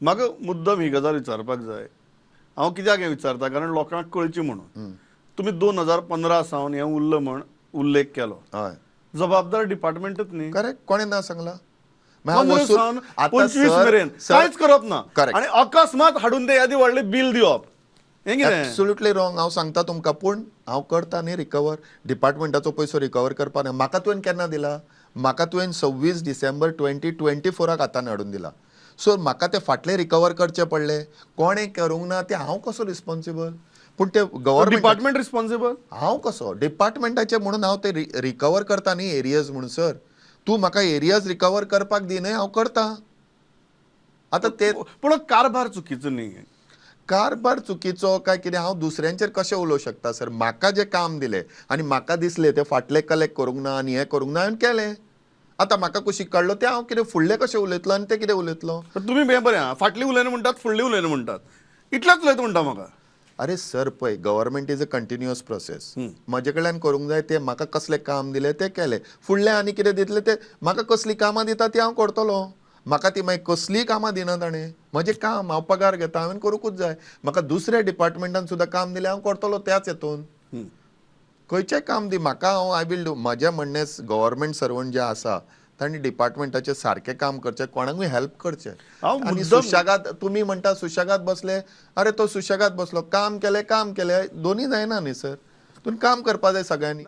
म्हाका मुद्दम ही गजाल विचारपाक जाय. हांव कित्याक हें विचारता, कारण लोकांक कळचें म्हणून. तुमी 2015 सावन हें उरलं म्हण उल्लेख केलो. हय, जबाबदार डिपार्टमेंटच न्ही. करेक्ट. कोणें ना सांगला? 15 सावन 25 मेरेन कांयच करप ना Correct. आनी अकस्मात हाडून ते यादी व्हडलें बील दिवप, हें कितें? Absolutely wrong. हांव सांगता तुमकां, पूण हांव करता न्ही रिकवर. डिपार्टमेंटाचो पयसो रिकवर करपा न्ही. म्हाका तुवें केन्ना दिला? म्हाका तुवें 26 डिसेंबर 2024 हातान हाडून दिला. सो म्हाका ते फाटले रिकवर करचे पडले. कोणें करूंक ना ते हांव कसो रिस्पॉन्सिबल? पूण ते गव्हर्मेंट डिपार्टमेंट रिस्पॉन्सिबल. हांव कसो डिपार्टमेंटाचे म्हणून हांव ते रिकवर करता न्ही एरियज म्हणून. सर, तूं म्हाका एरियज रिकवर करपाक दी न्हय, हांव करता. आतां ते पूण कारभार चुकीचो न्ही. कारभार चुकीचो काय कितें, हांव दुसऱ्यांचेर कशें उलोवंक शकता सर? म्हाका जें काम दिलें आनी म्हाका दिसलें ते फाटलें कलेक्ट करूंक ना आनी हें करूंक ना, हांवें केलें. आतां म्हाका कुशीक काडलो तें हांव कितें फुडलें कशें उलयतलो आनी तें कितें उलयतलो? पण तुमी हें बरें आहा, फाटली उलयना म्हणटात, फुडली उलयना म्हणटात, इतलेंच उलयता म्हणटा म्हाका. अरे सर, पळय, government is a continuous process. म्हजे कडल्यान करूंक जाय तें, म्हाका कसलें काम दिलें तें केलें. फुडलें आनी कितें दितलें तें, म्हाका कसलीं कामां दिता ती हांव करतलो. म्हाका ती मागीर कसलीय कामां दिना ताणें. म्हजें काम, हांव पगार घेता, हांवें करूंकूच जाय. म्हाका दुसऱ्या डिपार्टमेंटान सुद्दां काम दिलें, हांव करतलो त्याच हेतून. खंयचें काम दी म्हाका, हांव I will do. म्हजें म्हणणें, गव्हर्मेंट सर्वंट जे आसा तांणी डिपार्टमेंटाचें सारकें काम करचें, कोणाकूय हेल्प करचें. हांव आनी सुशेगाद तुमी म्हणटा सुशेगाद बसले, अरे तो सुशेगाद बसलो, काम केलें काम केलें, दोनूय जायना न्ही सर. तुमी काम करपा जाय सगळ्यांनी.